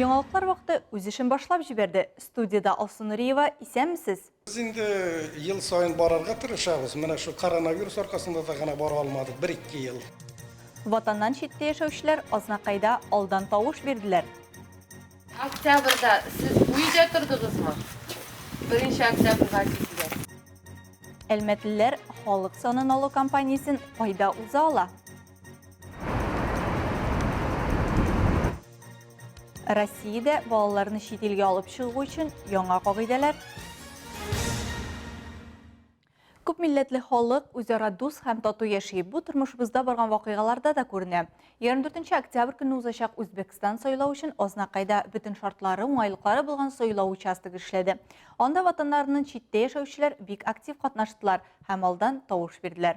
Яңалыклар вакыты үз эшен башлап җибәрде. Студиядә Алсу Нуриева, исәнмесез! Без инде ел саен барырга тырышабыз. Менә шул коронавирус аркасында да гына бара алмадык бер-ике ел. Ватаннан читтә яшәүчеләр Азнакайда алдан тавыш бирделәр. Октябрьдә сез бу өйдә тордыгызмы? Беренче октябрьгә тикле. Әлмәтлеләр халык санын алу кампаниясен кайда уза ала? Россиядә балаларны чит илгә алып чыгу өчен яңа кагыйдәләр. Күп милләтле халык үзара дус һәм тату яши. Бу тормышыбызда барган вакыйгаларда да күренә. 24 октябрь көнне узачак Үзбәкстан сайлау өчен Азнакайда бөтен шартлары, уңайлыклары булган сайлау участогы эшләде. Анда ватаннарыннан читтә яшәүчеләр бик актив катнаштылар һәм алдан тавыш бирделәр.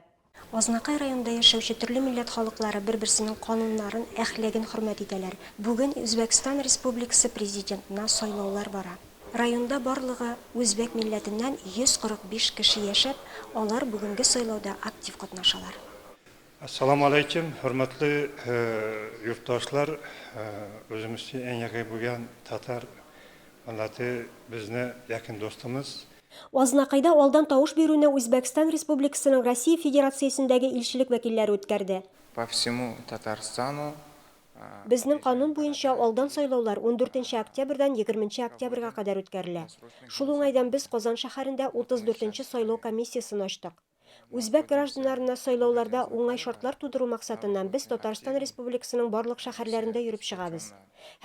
Азнакай районында яшәүче төрле милләт халыклары бер-берсенең кануннарын, әхлагын хөрмәт итәләр. Бүген Үзбәкстан Республикасы Президентына сайлаулар бара. Районда барлыгы үзбәк милләтеннән 145 кеше яшәп, алар бүгенге сайлауда актив катнашалар. Әссәламү алейкум, хөрмәтле йортташлар, үземезчә иң якын булган татар милләте безне якын дустымыз. Азнакайда алдан тавыш бирүне Үзбәкстан Республикасының Россия Федерациясендәге илчелек вәкилләре үткәрде. По всему Татарстану. Безнең канун буенча алдан сайлаулар ундүртенче октябрьдән егерменче октябрьгә кадәр үткәрелә. Шул уңайдан без Казан шәһәрендә 34 нче сайлау комиссиясен ачтык. Үзбәк гражданнарына сайлауларда уңай шартлар тудыру максатыннан без Татарстан Республикасының барлык шәһәрләрендә йөреп чыгабыз.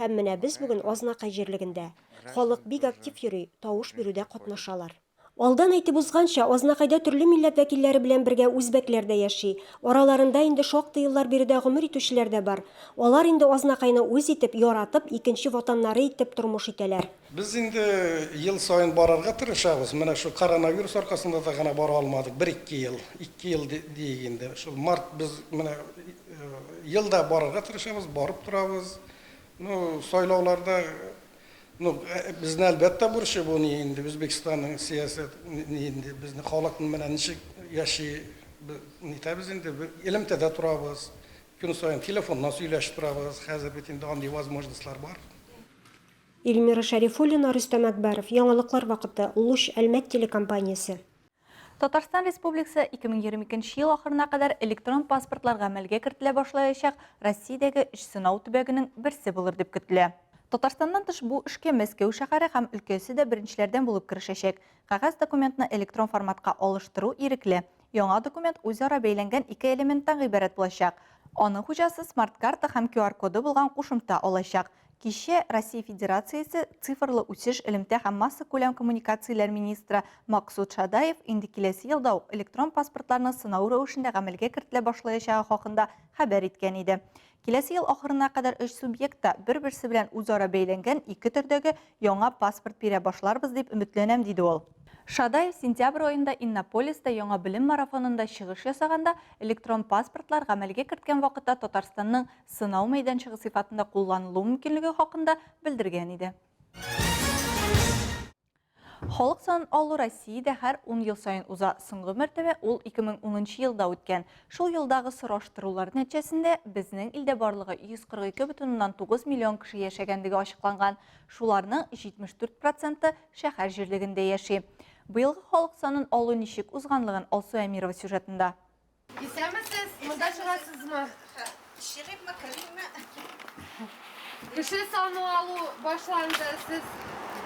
Һәм менә без бүген Азнакай җирлегендә. Халык бик актив йөри, тавыш бирүдә катнашалар. Алдан әйтеп узганча, Азнакайда төрле милләт вәкилләре белән бергә үзбәкләр дә яши. Араларында инде шактый еллар биредә гомер итүчеләр дә бар. Алар инде Азнакайны үз итеп, яратып, икенче ватаннары итеп тормыш итәләр. Без инде ел саен барырга тырышабыз. Менә шул коронавирус аркасында да гына бара алмадык бер-ике ел. Ике ел диик инде. Шул март без менә ел да барырга тырышабыз, барып торабыз. Ну, сайлауларда, ну, безне әлбәттә борчый бу ни инде, Үзбәкстанның сәясәт ни инде, безнең халыкның менә ничек яши, нитәбез инде, элемтәдә торабыз. Көн саен телефоннан сөйләшеп торабыз. Хәзер бит инде андый возможностьлар бар. Эльмира Шәрифуллина, Рөстәм Әкбәров, Яңалыклар вакыты, Луч, Әлмәт телекомпаниясе. Татарстан Республикасы 2022 ел ахырына кадәр электрон паспортлар гамәлгә кертелә башлаячак Россиядәге өч сынау төбәгенең берсе булыр дип көтелә. Татарстаннан тыш бу эшкә Мәскәү шәһәре һәм өлкәсе дә беренчеләрдән булып керешәчәк. Кәгазь документны электрон форматка алыштыру ирекле. Яңа документ үзара бәйләнгән ике элементтан гыйбарәт булачак. Аның хуҗасы смарт-карта һәм QR-коды булган кушымта алачак. Кичә Россия Федерациясе цифрлы үсеш, элемтә һәм массакүләм коммуникацияләр министры Максут Шадаев инде киләсе елда ук электрон паспортларның сынау рәвешендә гамәлгә кертелә башлаячагы хакында хәбәр иткән иде. Киләсе ел ахырына кадәр өч субъект та бер-берсе белән үзара бәйләнгән ике төрдәге яңа паспорт бирә башларбыз дип өметләнәм, диде ул. Шадаев сентябрь аенда Иннополиста яңа белем марафонында чыгыш ясаганда электрон паспортлар гамәлгә керткән вакытта Татарстанның сынау мәйданчыгы сыйфатында кулланылу мөмкинлеге хакында белдергән иде. Халык санын алу Россиядә һәр ун ел саен уза. Соңгы мәртәбә ул 2010 елда үткән. Шул елдагы сораштырулар нәтиҗәсендә безнең илдә барлыгы 142,9 миллион кеше яшәгәнлеге ачыкланган. Шуларның 74 проценты шәһәр җирлегендә яши. Быелгы халык санын алу ничек узганлыгын Алсу Әмирова сюжетында. Исәнмесез, монда чыгасызмы? Чыгыйммы, керимме? Кеше саны алу башланды, сез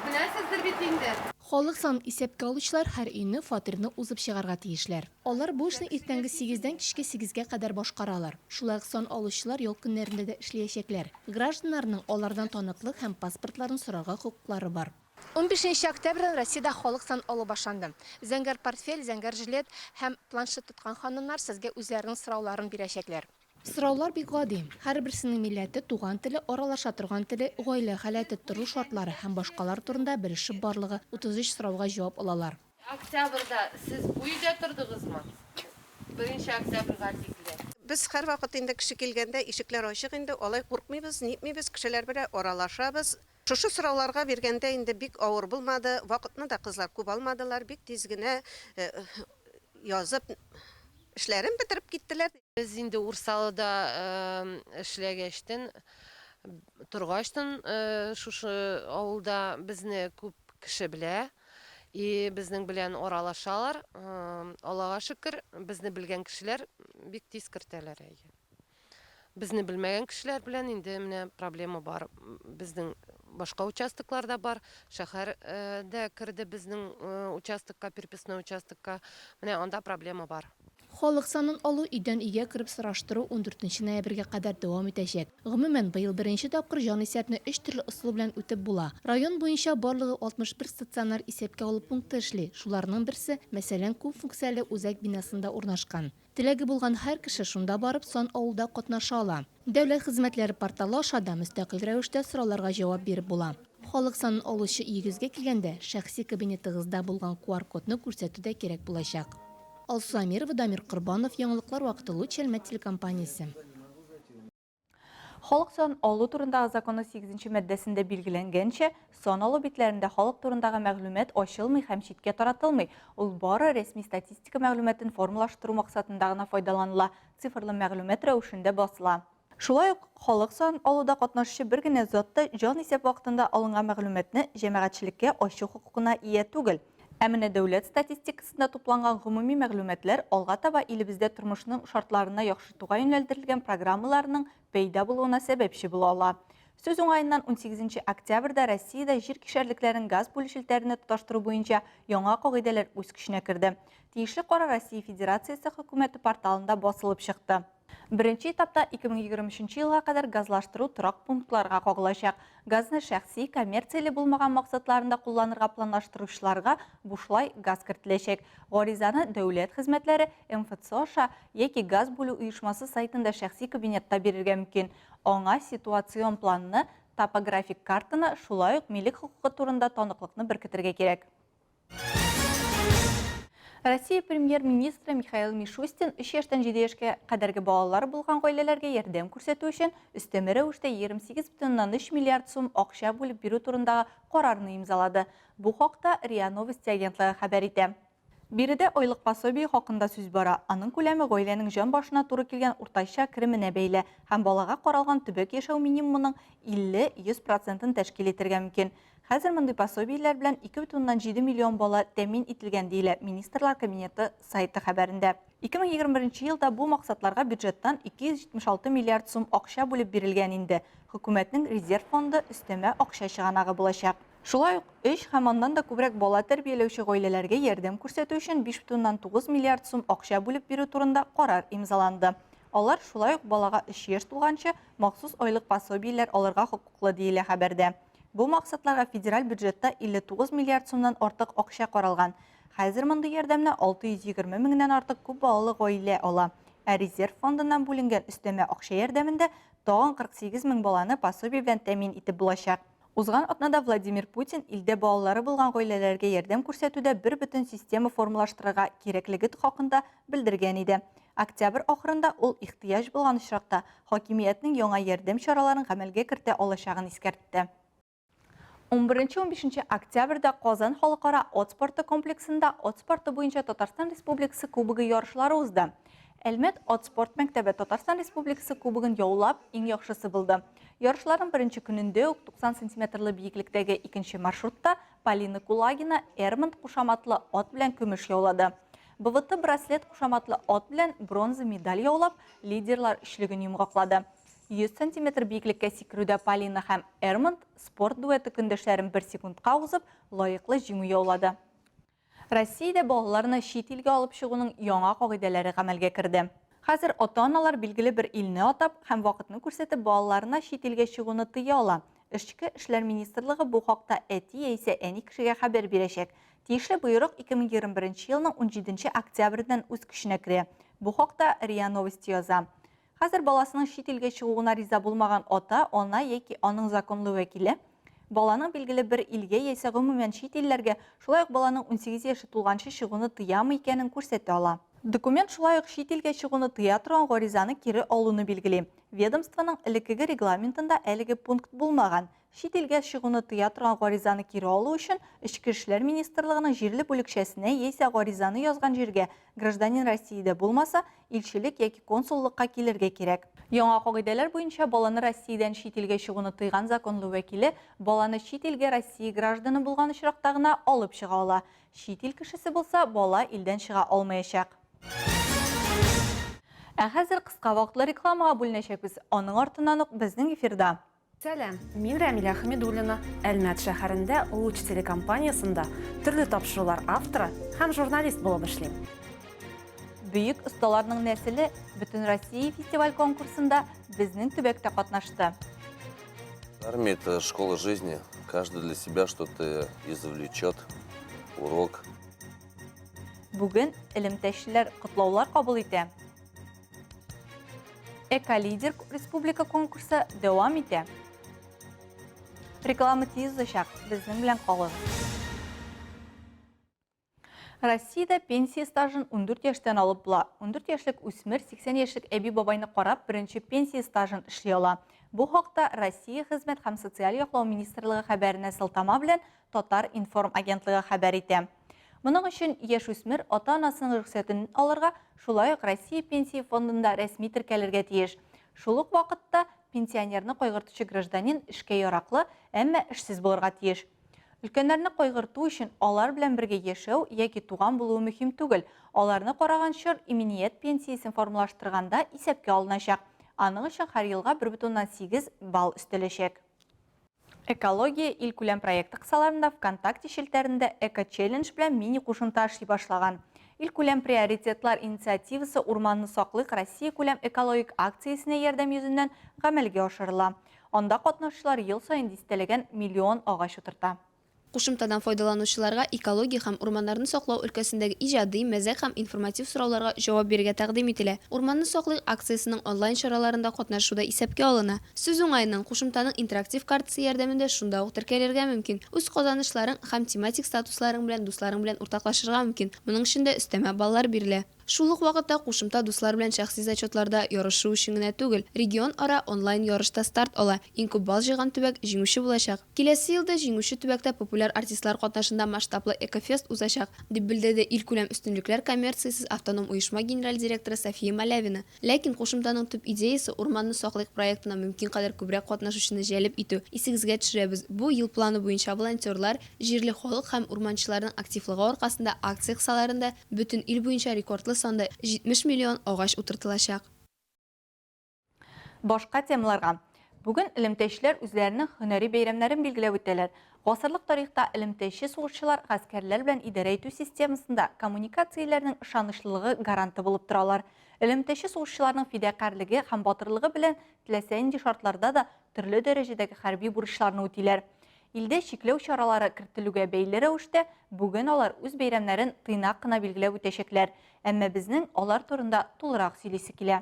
беләсездер бит инде. Халык санын исәпкә алучылар һәр өйне, фатирны узып чыгарга тиешләр. Алар бу эшне иртәнге сигездән кичке сигезгә кадәр башкаралар. Шулай ук сан алучылар ял көннәрендә дә эшләячәкләр. Гражданнарның алардан таныклык һәм паспортларын сорарга хокуклары бар. Унбишенче октябрьдән Россиядә халык сан алу башланды. Зәңгәр портфель, зәңгәр жилет һәм планшет тоткан ханымнар сезгә үзләренең сорауларын бирәчәкләр. Сораулар бик гади. Һәрберсенең милләте, туган теле, аралаша торган теле, гаилә халәте, тору шартлары һәм башкалар турында белешеп барлыгы 33 сорауга җавап алалар. Октябрьдә сез бу өйдә тордыгызмы? Беренче октябрьгә тикле. Без һәрвакыт инде кеше килгәндә ишекләр ачык инде, алай куркмыйбыз, нитмибез, кешеләр белән аралашабыз. Шушы сорауларга биргәндә инде бик авыр булмады, вакытны да кызлар күп алмадылар, бик тиз генә язып, эшләрен бетереп киттеләр. Без инде Урсалыда эшләгәчтен, Торгачтын шушы авылда безне күп кеше белә и безнең белән аралашалар. Аллага шөкер, безне белгән кешеләр бик тиз кертәләр, әйе. Безне белмәгән кешеләр белән инде менә проблема бар. Безнең башка участоклар да бар. Шәһәр дә керде безнең участокка, переписной участокка. Менә анда проблема бар. Халык санын алу өйдән өйгә кереп сораштыру ундүртенче ноябрьгә кадәр дәвам итәчәк. Гомумән, быел беренче тапкыр җанисәпне өч төрле ысул белән үтеп була. Район буенча барлыгы 61 стационар исәпкә алу пункты эшли, шуларның берсе, мәсәлән, күпфункцияле үзәк бинасында урнашкан. Теләге булган һәр кеше шунда барып сан алуда катнаша ала. Дәүләт хезмәтләре порталы аша да мөстәкыйль рәвештә сорауларга җавап биреп була. Халык санын алучы өегезгә килгәндә, шәхси кабинетыгызда булган QR-кодны күрсәтү дә кирәк булачак. Алсу Әмирова, Дамир Корбанов, Яңалыклар вакыты, Луч Әлмәт телекомпаниясе. Халык сан алу турындагы законның сигезенче маддәсендә билгеләнгәнчә, сан алу битләрендә халык турындагы мәгълүмат ачылмый һәм читкә таратылмый, ул бары рәсми статистика мәгълүматын формалаштыру максатында гына файдаланыла, цифрлы мәгълүмат рәвешендә басыла. Шулай ук халык сан алуда катнашучы бер генә зат та җан исәп вакытында алынган мәгълүматны җәмәгатьчелеккә ачу хокукына ия түгел. Ә менә дәүләт статистикасында тупланган гомуми мәгълүматлар алга таба илебездә тормышның шартларына яхшыртуга юнәлдерелгән программаларның пәйда булуына сәбәпче була ала. Сүз уңаеннан, унсигезенче октябрьдә Россиядә җир кишәрлекләрен газ бүлү челтәренә тоташтыру буенча яңа кагыйдәләр үз көченә керде. Тиешле карар Россия Федерациясе Хөкүмәте порталында басылып чыкты. Беренче этапта 2023 елга кадәр газлаштыру торак пунктларга кагылачак. Газны шәхси, коммерцияле булмаган максатларында кулланырга планлаштыручыларга бушлай газ кертеләчәк. Гаризаны дәүләт хезмәтләре МФЦ аша яки газ бүлү оешмасы сайтында шәхси кабинетта бирергә мөмкин. Аңа ситуацион планны, топографик картаны, шулай ук милек хокукы турында таныклыкны беркетергә кирәк. Россия премьер-министры Михаил Мишустин 3 яшьтән 7 яшькә кадәрге балалары булган гаиләләргә ярдәм күрсәтү өчен өстәмә рәвештә 28,3 миллиард сум акча бүлеп бирү турындагы карарны имзалады. Бу хакта РИА Новости агентлыгы хәбәр итә. Биредә айлык пособие хакында сүз бара. Аның күләме гаиләнең җан башына туры килгән уртача кеременә бәйле һәм балага каралган төбәк яшәү минимумының 50-100 процентын тәшкил итәргә мөмкин. Хәзер мондый пособиеләр белән 2,7 миллион бала тәэмин ителгән, диелә Министрлар Кабинеты сайты хәбәрендә. 2021 елда бу максатларга бюджеттан 276 миллиард сум акча бүлеп бирелгән инде. Хөкүмәтнең резерв фонды өстәмә акча чыганагы булачак. Шулай ук өч һәм аннан да күбрәк бала тәрбияләүче гаиләләргә ярдәм күрсәтү өчен 5,9 миллиард сум акча бүлеп бирү турында карар имзаланды. Алар шулай ук балага өч яшь тулганчы махсус айлык пособиеләр алырга хокуклы, диелә хәбәрдә. Бу максатларга федераль бюджетта 59 миллиард сумнан артык акча каралган. Хәзер мондый ярдәмне 620 меңнән артык күп балалы гаилә ала. Ә резерв фондыннан бүленгән өстәмә акча ярдәмендә тагын 48 мең баланы пособие белән тәэмин итеп булачак. Узган атнада Владимир Путин илдә балалары булган гаиләләргә ярдәм күрсәтүдә бер бөтен система формалаштырырга кирәклеге хакында белдергән иде. Октябрь ахырында ул ихтыяҗ булган очракта хакимиятнең яңа ярдәм чараларын гамәлгә кертә алачагын искәртте. Унберенче-унбишенче октябрьдә Казан халыкара ат спорты комплексында ат спорты буенча Татарстан Республикасы Кубогы ярышлары узды. Әлмәт ат спорт мәктәбе Татарстан Республикасы Кубогын яулап, иң яхшысы булды. Ярышларның беренче көнендә үк 90 сантиметрлы биеклектәге икенче маршрутта Полина Кулагина Эрмонд кушаматлы ат белән көмеш яулады. БВТ Браслет кушаматлы ат белән бронза медаль яулап, лидерлар өчлеген йомгаклады. 100 сантиметр биеклеккә сикерүдә Полина һәм Эрмонд спорт дуэты көндәшләрен бер секундка узып, лаеклы җиңү яулады. Россиядә балаларны чит илгә алып чыгуның яңа кагыйдәләре гамәлгә керде. Хәзер ата-аналар билгеле бер илне атап һәм вакытны күрсәтеп балаларына чит илгә чыгуны тыя ала. Эчке эшләр министрлыгы бу хакта әти яисә әни кешегә хәбәр бирәчәк. Тиешле боерык 2021 елның унҗиденче октябреннән үз көченә керә. Бу хакта РИА Новости яза. Хәзер баласының чит илгә чыгуына риза булмаган ата, ана яки аның законлы вәкиле баланың билгеле бер илгә яисә гомумән чит илләргә, шулай ук баланың 18 яше тулганчы чыгуны тыямы икәнен күрсәтә ала. Документ шулай ук чит илгә чыгуны тыя торган гаризаны кире алуны билгели. Ведомствоның элеккеге регламентында әлеге пункт булмаган. Чит илгә чыгуны тыя торган гаризаны кире алу өчен Эчке эшләр министрлыгының җирле бүлекчәсенә яисә гаризаны язган җиргә, гражданин Россиядә булмаса, илчелек яки консуллыкка килергә кирәк. Яңа кагыйдәләр буенча, баланы Россиядән чит илгә чыгуны тыйган законлы вәкиле баланы чит илгә Россия гражданы булган очракта гына алып чыга ала. Чит ил кешесе булса, бала илдән чыга алмаячак. Ә хәзер кыска вакытлы рекламага бүленәчәкбез. Аның артыннан ук безнең эфирда. Сәлам, мин Рәмилә Хәмидуллина. Әлмәт шәһәрендә Луч телекомпаниясендә төрле тапшырулар авторы һәм журналист булып эшлим. Бөек осталарның нәселе Бөтенроссия фестиваль-конкурсында безнең төбәк тә катнашты. Армия – это школа жизни. Каждый для себя что-то извлечет, урок. Бүген элемтәчеләр котлаулар кабул итә. Эколидер республика конкурсы дәвам итә. Реклама тиз узачак, безнең белән калыгыз. Россиядә пенсия стажын 14 яшьтән алып була. 14 яшьлек үсмер 80 яшьлек әби-бабайны карап, беренче пенсия стажын эшли ала. Бу хакта Россия Хезмәт һәм социаль яклау министрлыгы хәбәренә сылтама белән Татар-информ агентлыгы хәбәр итә. Моның өчен яшүсмер ата-анасының рөхсәтен алырга, шулай ук Россия Пенсия фондында рәсми теркәлергә тиеш. Шул ук вакытта пенсионерны кайгыртучы гражданин эшкә яраклы, әмма эшсез булырга тиеш. Өлкәннәрне кайгырту өчен алар белән бергә яшәү яки туган булуы мөһим түгел, аларны караган чор иминият пенсиясен формалаштырганда исәпкә алыначак. Аның өчен һәр елга 1,8 балл өстәләчәк. Экология илкүләм проекты кысаларында ВКонтакте челтәрендә Эко-челлендж белән мини-кушымта эшли башлаган. Илкүләм приоритетлар инициативасы Урманны саклыйк Россиякүләм экологик акциясенә ярдәм йөзеннән гамәлгә ашырыла. Анда катнашучылар ел саен дистәләгән миллион агач утырта. Кушымтадан файдаланучыларга экология һәм урманнарны саклау өлкәсендәге иҗади, мәзәк һәм информатив сорауларга җавап бирергә тәкъдим ителә. Урманны саклыйк акциясенең онлайн чараларында катнашу да исәпкә алына. Сүз уңаеннан, кушымтаның интерактив картасы ярдәмендә шунда ук теркәлергә мөмкин. Үз казанышларың һәм тематик статусларың белән дусларың белән уртаклашырга мөмкин, моның өчен дә өстәмә баллар бирелә. Шул ук вакытта кушымта дуслар белән шәхси зачетларда ярышу өчен генә түгел, регионара онлайн ярышта старт ала, иң күп балл җыйган төбәк җиңүче булачак. Киләсе елда җиңүче төбәктә популяр артистлар катнашында масштаблы Экофест узачак, дип белдерде Илкүләм өстенлекләр коммерциясез автоном оешма генераль директоры София Малявина. Ләкин кушымтаның төп идеясе, Урманны саклыйк проектына мөмкин кадәр күбрәк катнашучыны җәлеп итү. Исегезгә төшерәбез, бу ел планы буенча волонтерлар, җирле халык һәм урманчыларның активлыгы аркасында акция кысаларында бөтен ил буенча рекордлы санда 70 миллион агач утыртылачак. Башка темаларга. Бүген элемтәчеләр үзләренең һөнәри бәйрәмнәрен билгеләп үтәләр. Гасырлык тарихта элемтәче сугышчылар гаскәрләр белән идарә итү системасында коммуникацияләрнең ышанычлылыгы гаранты булып торалар. Элемтәче сугышчыларның фидакарьлеге һәм батырлыгы белән теләсә нинди шартларда да төрле дәрәҗәдәге хәрби бурычларны үтиләр. Илдә чикләү чаралары кертелүгә бәйле рәвештә, бүген алар үз бәйрәмнәрен тыйнак кына билгеләп үтәчәкләр. Әмма безнең алар турында тулырак сөйлисе килә.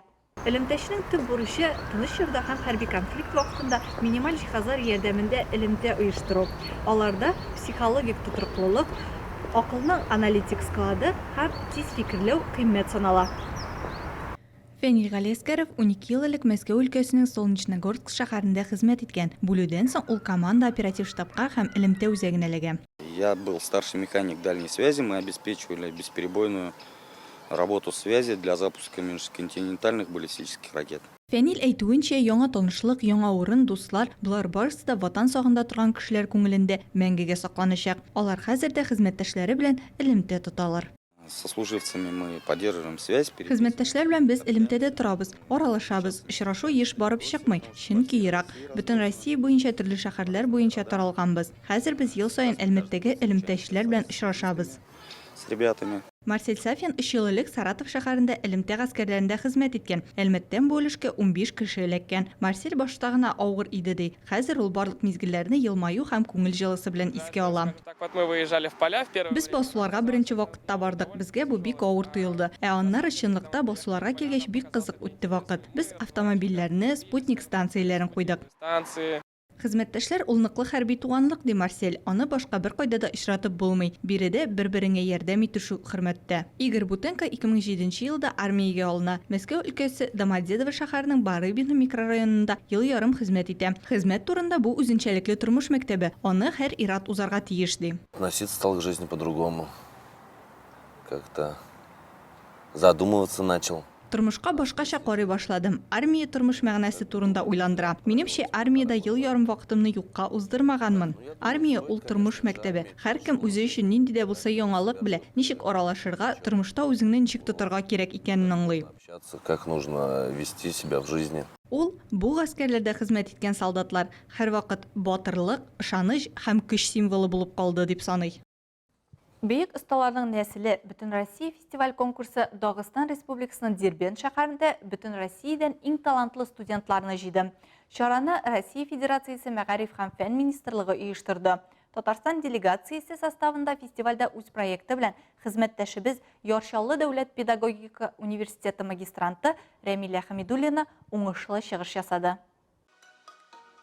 Элемтәченең төп бурычы, тыныч чорда һәм хәрби конфликт вакытында минималь җиһазлар ярдәмендә элемтә оештыру. Аларда психологик тотрыклылык, акылның аналитик склады һәм тиз фикерләү кыйммәт санала. Фәнил Галиәскәров 12 ел элек Мәскәү өлкәсенең Солнечногорск шәһәрендә хезмәт иткән. Бүлүдән соң ул команда оператив штабка һәм элемтә үзәгенә эләгә. Я был старший механик дальней связи, мы обеспечивали бесперебойную работу связи для запуска межконтинентальных баллистических ракет. Фәнил әйтүенчә, яңа танышлык, яңа урын, дуслар, болар барысы да Ватан сагында торган кешеләр күңелендә мәңгегә сакланачак. Алар хәзер дә хезмәттәшләре белән элемтә тоталар. С сослуживцами мы поддерживаем связь. Хезмәттәшләр белән без элемтәдә торабыз, аралашабыз. Очрашу еш барып чыкмый, чөнки ерак. Бөтен Россия буенча төрле шәһәрләр буенча таралганбыз. Хәзер без ел саен Әлмәттәге элемтәчеләр белән очрашабыз. С ребятами. Марсель Сафин өч ел элек Саратов шәһәрендә элемтә гаскәрләрендә хезмәт иткән. Әлмәттән бу өлешкә 15 кеше эләккән. Марсель башта гына авыр иде, ди. Хәзер ул барлык мизгелләрне елмаю һәм күңел җылысы белән искә ала. Без басуларга беренче вакытта бардык, безгә бу бик авыр тоелды. Ә аннары чынлыкта басуларга килгәч бик кызык үтте вакыт. Без автомобильләрне, спутник станцияләрен куйдык. Хезмәттәшләр ул ныклы хәрби туганлык, ди Марсель. Аны башка беркайда да очратып булмый. Биредә бер-береңә ярдәм итешү хөрмәттә. Игорь Бутенко 2007 нче елда армиягә алына. Мәскәү өлкәсе Домодедово шәһәренең Барыбино микрорайонында ел ярым хезмәт итә. Хезмәт турында бу үзенчәлекле тормыш мәктәбе, аны һәр ир-ат узарга тиеш, ди. Относиться стал к жизни по-другому. Как-то задумываться начал. Тормышка башкача карый башладым. Армия тормыш мәгънәсе турында уйландыра. Минемчә, армиядә ел ярым вакытымны юкка уздырмаганмын. Армия ул тормыш мәктәбе. Һәркем үзе өчен нинди дә булса яңалык белә, ничек аралашырга, тормышта үзеңне ничек тотарга кирәк икәнен аңлый. Общаться, как нужно вести себя в жизни. Ул, бу гаскәрләрдә хезмәт иткән солдатлар, һәрвакыт батырлык, ышаныч һәм көч символы булып калды, дип саный. Бөек осталарның нәселе Бөтенроссия фестиваль-конкурсы Дагыстан Республикасының Дербент шәһәрендә бөтен Россиядән иң талантлы студентларны җыйды. Чараны Россия Федерациясе Мәгариф һәм фән министрлыгы оештырды. Татарстан делегациясе составында фестивальдә үз проекты белән хезмәттәшебез, Яр Чаллы дәүләт педагогика университеты магистранты Рәмилә Хәмидуллина уңышлы чыгыш ясады.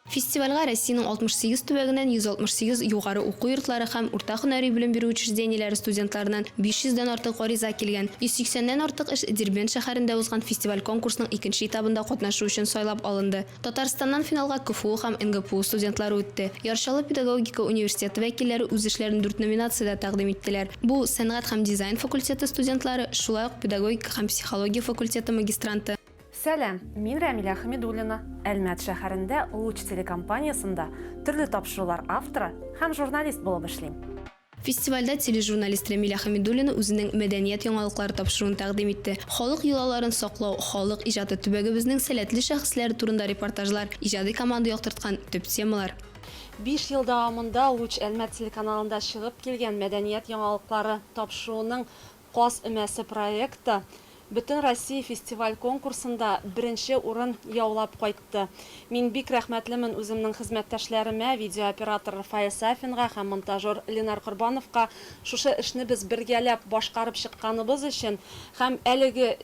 Фестивальгә Россиянең 68 төбәгеннән 168 югары уку йортлары һәм урта һөнәри белем бирү учреждениеләре студентларыннан 500 дән артык гариза килгән. 180 нән артык эш Дербент шәһәрендә узган фестиваль-конкурсның икенче этабында катнашу өчен сайлап алынды. Татарстаннан финалга КФУ һәм НГПУ студентлары үтте. Яр Чаллы педагогика университеты вәкилләре үз эшләрен дүрт номинациядә тәкъдим иттеләр. Бу, сәнгать һәм дизайн факультеты студентлары, шулай ук педагогика һәм психология факультеты магистранты. Сәлам, мин Рәмилә Хәмидуллина, Әлмәт шәһәрендә Луч телекомпаниясендә төрле тапшырулар авторы һәм журналист булып эшлим. Фестивальдә тележурналист Рәмилә Хәмидуллина үзенең Мәдәният яңалыклары тапшыруын тәкъдим итте. Халык йолаларын саклау, халык иҗаты, төбәгебезнең сәләтле шәхесләре турында репортажлар, иҗади команда яктырткан төп темалар. Биш ел дәвамында Луч Әлмәт телеканалында чыгып килгән Мәдәният яңалыклары тапшыруының Каз өмәсе проекты Бөтенроссия фестиваль-конкурсында беренче урын яулап кайтты. Мин бик рәхмәтлемен үземнең хезмәттәшләремә, видеооператор Рафаэль Сафинга һәм монтажер Ленар Корбановка шушы эшне без бергәләп башкарып чыкканыбыз өчен һәм әлеге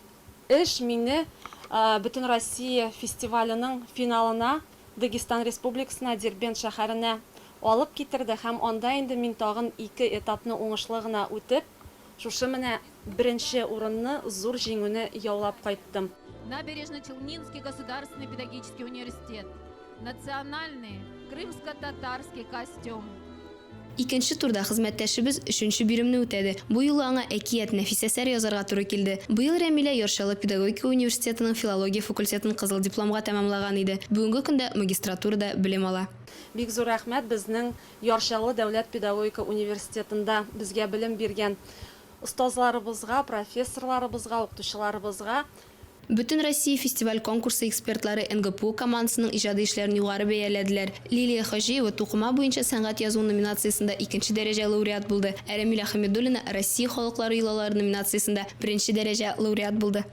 эш мине Бөтенроссия фестиваленең финалына, Дагестан Республикасына, Дербент шәһәренә алып китерде һәм анда инде мин тагын ике этапны уңышлы гына үтеп, Шушы менә беренче урынны, зур җиңүне яулап кайттым. Набережно-Челнинский государственный педагогический университет. Национальный крымско-татарский костюм. Икенче турда хезмәттәшебез өченче биремне үтәде. Бу юлы аңа әкият, нәфис әсәр язарга туры килде. Быел Рәмилә Яр Чаллы педагогика университетының филология факультетын кызыл дипломга тәмамлаган иде. Бүгенге көндә магистратурада белем ала. Бик зур рәхмәт безнең Яр Чаллы дәүләт педагогика университетында безгә белем биргән остазларыбызга, профессорларыбызга, укытучыларыбызга. Бөтенроссия фестиваль-конкурсы экспертлары НГПУ командасының иҗади эшләрен югары бәяләделәр. Лилия Хаҗиева Тукыма буенча сәнгать язу номинациясендә икенче дәрәҗә лауреат булды, ә Рәмилә Хәмидуллина Россия халыклары йолалары номинациясендә беренче дәрәҗә лауреат булды.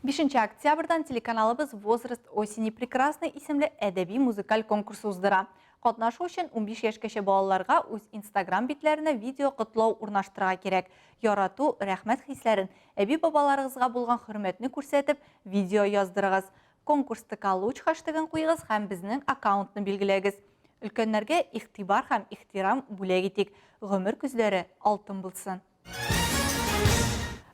Бишенче октябрьдән телеканалыбыз Возраст осени прекрасной исемле әдәби-музыкаль конкурс уздыра. Катнашу өчен 15 яшькәчә балаларга үз Инстаграм битләренә видео котлау урнаштырырга кирәк. Ярату, рәхмәт хисләрен, әби-бабаларыгызга булган хөрмәтне күрсәтеп, видео яздырыгыз. Конкурс ТКЛуч хэштегын куегыз һәм безнең аккаунтны билгеләгез. Өлкәннәргә игътибар һәм ихтирам бүләк итик. Гомер көзләре алтын булсын!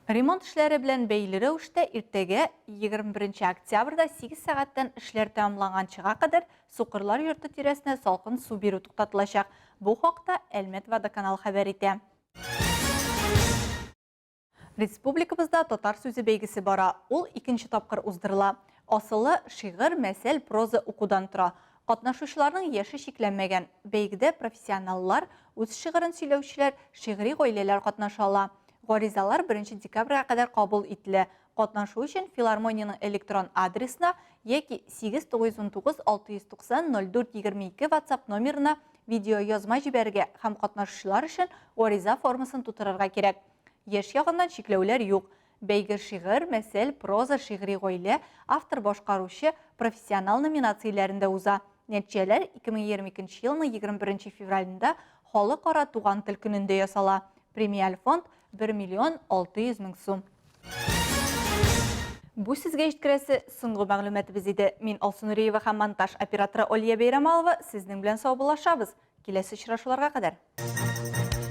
Ремонт эшләре белән бәйле рәвештә иртәгә 21 октябрьдә 8 сәгатьтән эшләр тәмамланганчыга кадәр Сукырлар йорты тирәсенә салкын су бирү туктатылачак. Бу хакта Әлмәт водоканал хәбәр итә. Республикабызда татар сүзе бәйгесе бара. Ул икенче тапкыр уздырыла. Асылы, шигырь, мәсәл, проза укудан тора. Катнашучыларның яше чикләнмәгән. Бәйгедә профессионаллар, үз шигырен сөйләүчеләр, шигъри гаиләләр катнаша ала. Гаризалар беренче декабрьгә кадәр кабул ителә. Катнашу өчен филармониянең электрон адресына яки 8 919 690 04 22 WhatsApp номерына видеоязма җибәрергә һәм катнашучылар өчен гариза формасын тутырырга кирәк. Яшь ягыннан чикләүләр юк. Бәйге шигырь, мәсәл, проза, шигъри гаилә, автор-башкаручы, профессионал номинацияләрендә уза. Нәтиҗәләр 2022 елның 21 февралендә Халыкара туган тел көнендә ясала. Премиаль фонд, 1 миллион 600 мең сум. Бу сезгә җиткерәсе соңгы мәгълүматыбыз иде. Мин Алсу Нуриева һәм монтаж операторы Алия Бәйрәмалова сезнең белән саубуллашабыз. Киләсе очрашуларга кадәр.